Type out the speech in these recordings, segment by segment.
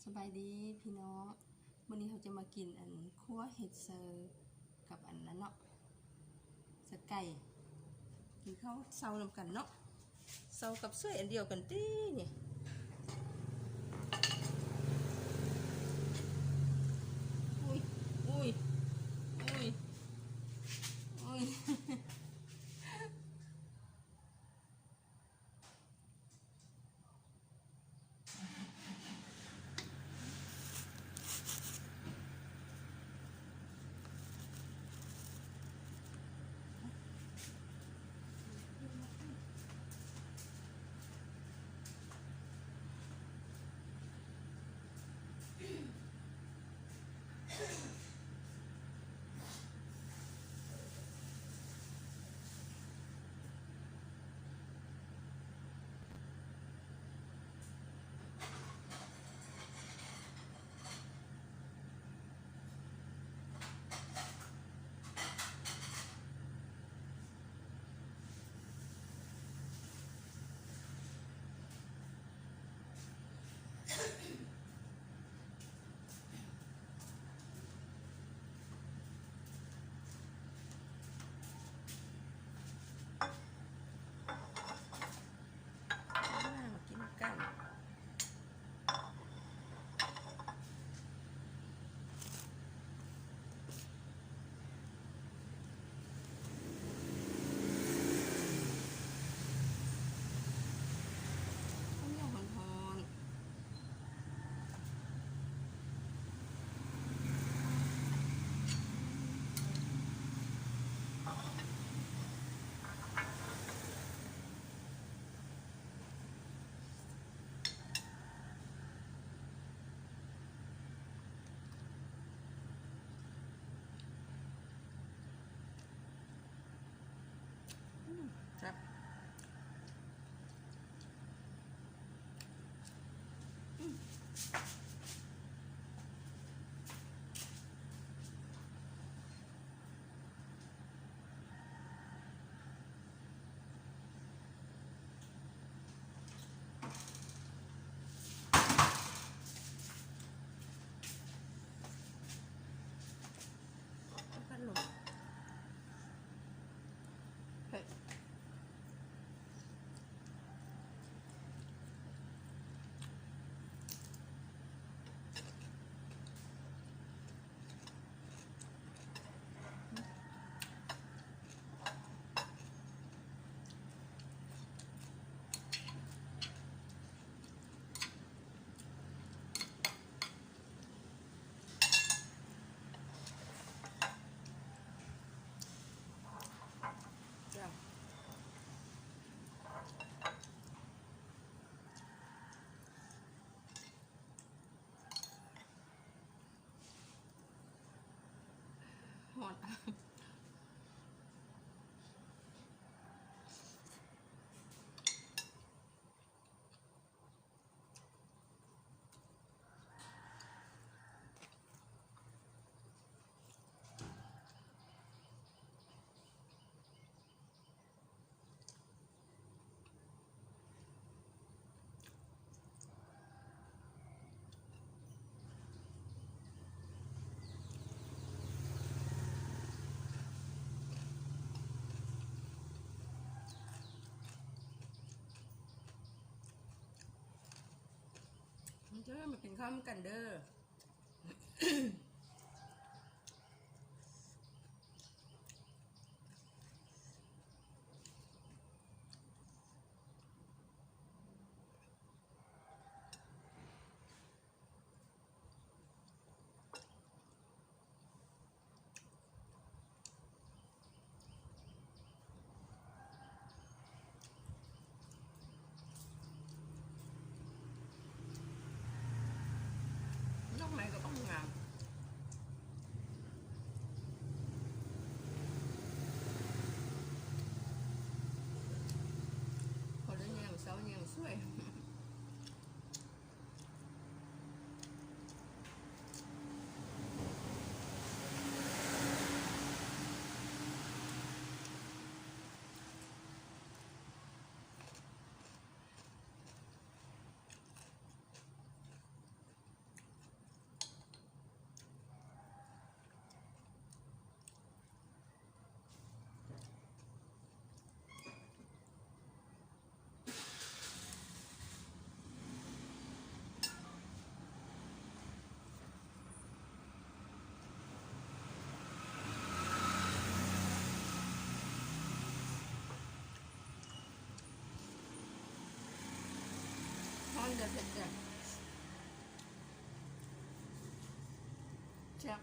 ສະບາຍດີພີ່ນ້ອງ, ມື້ນີ້ເຮົາຈະມາກິນອັນ ຂົ້ວເຫັດໃສ່ກັບອັນນັ້ນເນາະ ໃສ່ໄກ່ ກິນເຂົ້າເຊົ້ານຳກັນເນາະ. ເຊົ້າກັບສວຍອັນດຽວກັນຕິນີ້. ອຸ້ຍ ອຸ້ຍ ອຸ້ຍ ອຸ້ຍ. ມາກິນກັນ. ເຂົ້າໜຽວຮ້ອນໆ. ອືມ ແຊບ. ອືມ. ພັດລົມ ເອີ. ຮ້ອນ. ເດີ ມາກິນເຂົ້ານຳກັນເດີ. ດອກໄມ້ກໍບັກງາມ. ແຊບ ແຊບ ແຊບ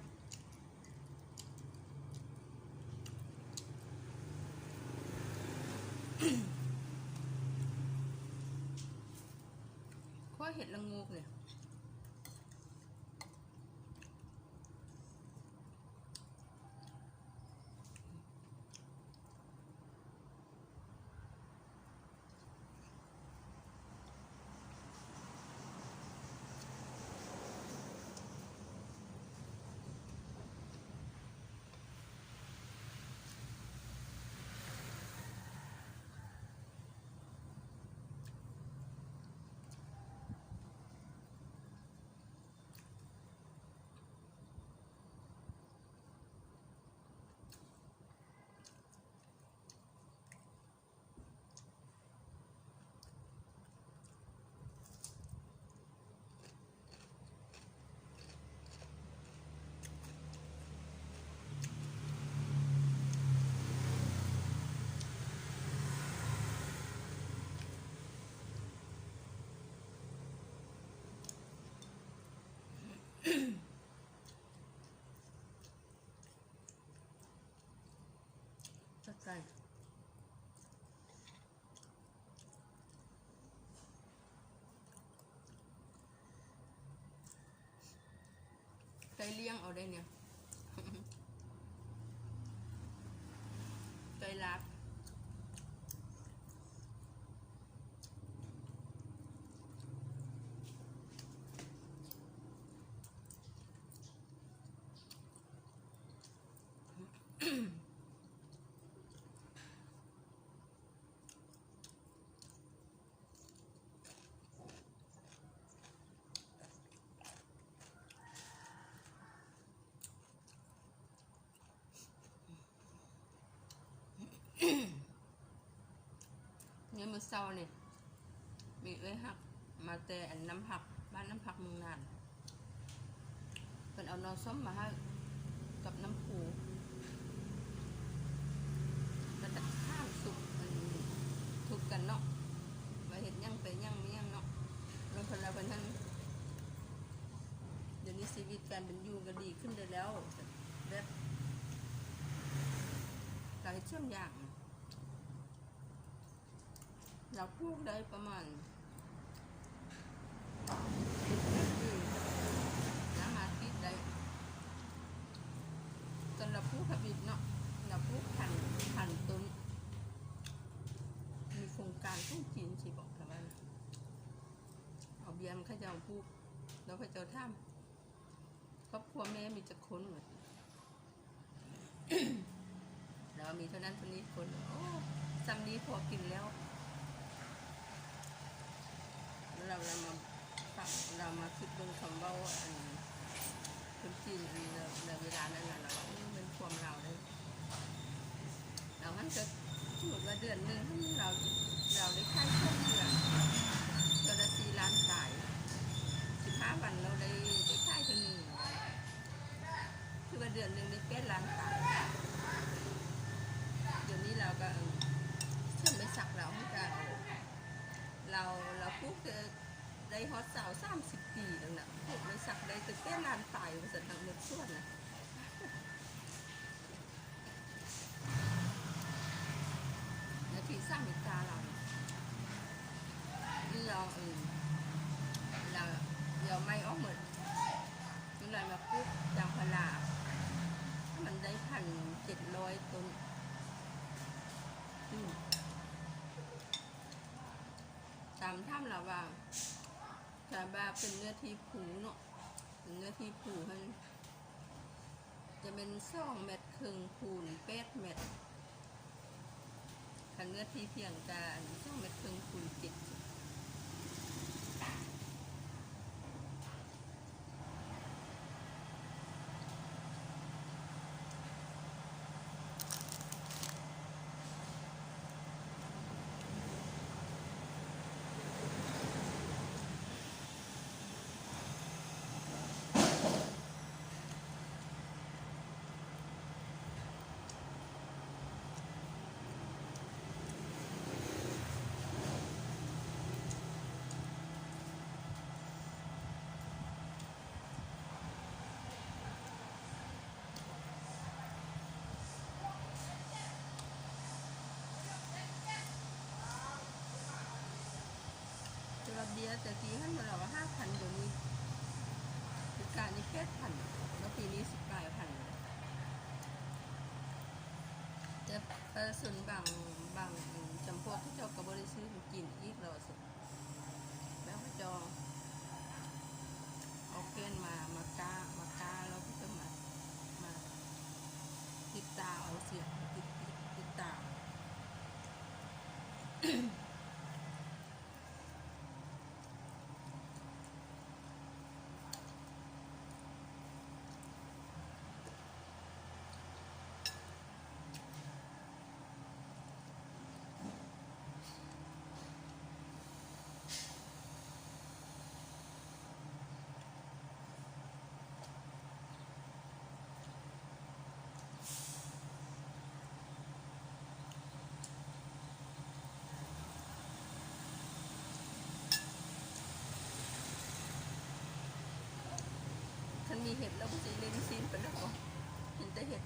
ຂ້ອຍເຮັດລະໂງກນີ້. ຈັດໄປ ໄກ່ລ້ຽງເອົາໄດ້ນີ້ ໄກ່ລາບ.ຍາມມື້ເຊົ້ານີ້ ມີເອື້ອຍຮັກມາແຕ່ອັນນ້ຳພັກ ບ້ານນ້ຳພັກເມືອງນານ ເພິ່ນເອົາໜໍ່ສົ້ມມາໃຫ້ກັບນ້ຳປູ ແລ້ວກໍຖາມສຸກ ອັນ ທຸກກັນເນາະ ວ່າເຮັດຫຍັງໄປຫຍັງມາຫຍັງເນາະ ແລ້ວເພິ່ນວ່າເພິ່ນຫັ້ນ ດຽວນີ້ຊີວິດການເປັນຢູ່ກໍດີຂຶ້ນໄດ້ແລ້ວ ແບບ ລາວເຮັດສວນຢາງ ລາວປູກໄດ້ປະມານເຈັດແປດປີ ລາວມາກຣີດໄດ້ ຕອນລາວປູກທຳອິດເນາະ ລາວປູກພັນ ພັນຕົ້ນ ມີໂຄງການຂອງຈີນຊິບອກ ແຕ່ວ່າເອົາເບ້ຍນຳເຂົາເຈົ້າປູກ ແລ້ວເຂົາເຈົ້າຖາມ ຄອບຄົວແມ່ມີຈັກຄົນ? ລາວວ່າມີເທົ່ານັ້ນເທົ່ານີ້ຄົນ. ໂອ້ ຊ່ຳນີ້ພໍກິນແລ້ວ. ລາວ ລາວມາ ລາວມາຄິດເບິ່ງຄຳເວົ້າ ອັນ ຄົນຈີນ ອັນ ໃນເວລານັ້ນນະ ລາວວ່າ ໂອ້ ແມ່ນຄວາມລາວເດ້. ລາວຫັ້ນກໍ ສົມມຸດວ່າເດືອນໜຶ່ງຫັ້ນ ລາວ ລາວໄດ້ຂາຍສອງເທື່ອ ເທື່ອລະສີ່ລ້ານປາຍ ສິບຫ້າວັນລາວໄດ້ ໄດ້ຂາຍເທື່ອໜຶ່ງ ຄືວ່າເດືອນໜຶ່ງໄດ້ແປດລ້ານປາຍ. ດຽວນີ້ລາວກໍ ເຄື່ອງໄມ້ສັກລາວ ມັນກໍ ລາວ ລາວປູກແຕ່ ໄດ້ຮອດຊາວ ສາມສິບປີແລ້ວນະ ປູກໄມ້ສັກໄດ້ແຕ່ແປດລ້ານປາຍວ່າຊັ້ນ ທັງໝົດສວນນະ ເນື້ອທີ່ສາມເຮັກຕາລາວນີ້ ລາວ ເອີ ລາວ ລາວໄມ້ອອກໝົດ ລາວມາປູກຢາງພາລາ ມັນໄດ້ພັນເຈັດຮ້ອຍຕົ້ນ ອືມ. ຖາມ ຖາມລາວວ່າ ຖ້າວ່າເປັນເນື້ອທີ່ພູເນາະ ເປັນເນື້ອທີ່ພູຫັ້ນ ຈະແມ່ນສອງແມັດເຄິ່ງຄູນແປດແມັດ ຄັນເນື້ອທີ່ພຽງກະສອງແມັດເຄິ່ງຄູນເຈັດ. ເດຍແຕ່ກີ້ຫັ້ນລາວວ່າຫ້າພັນ ດຽວນີ້ປີກາຍນີ້ແປດພັນ ແລ້ວປີນີ້ສິບປາຍພັນ. ແຕ່ປະຊາຊົນບາງ ບາງຈຳພວກເຂົາເຈົ້າກໍບໍ່ໄດ້ຊື້ມາກິນອີກແລ້ວວ່າຊັ້ນ ແລ້ວເຂົາເຈົ້າເອົາເປັນມາ ມາກ້າ ມາກ້າ ແລ້ວເຂົາເຈົ້າມາ ມາຕິດຕາເອົາ ເສຍ ມາຕິດ ຕິດ ຕິດຕາເອົາ. ຄັນມີເຫັດແລ້ວບໍ່ຊິເລັ່ງຊີນປານໃດ ເຫັນແຕ່ເຫັດ.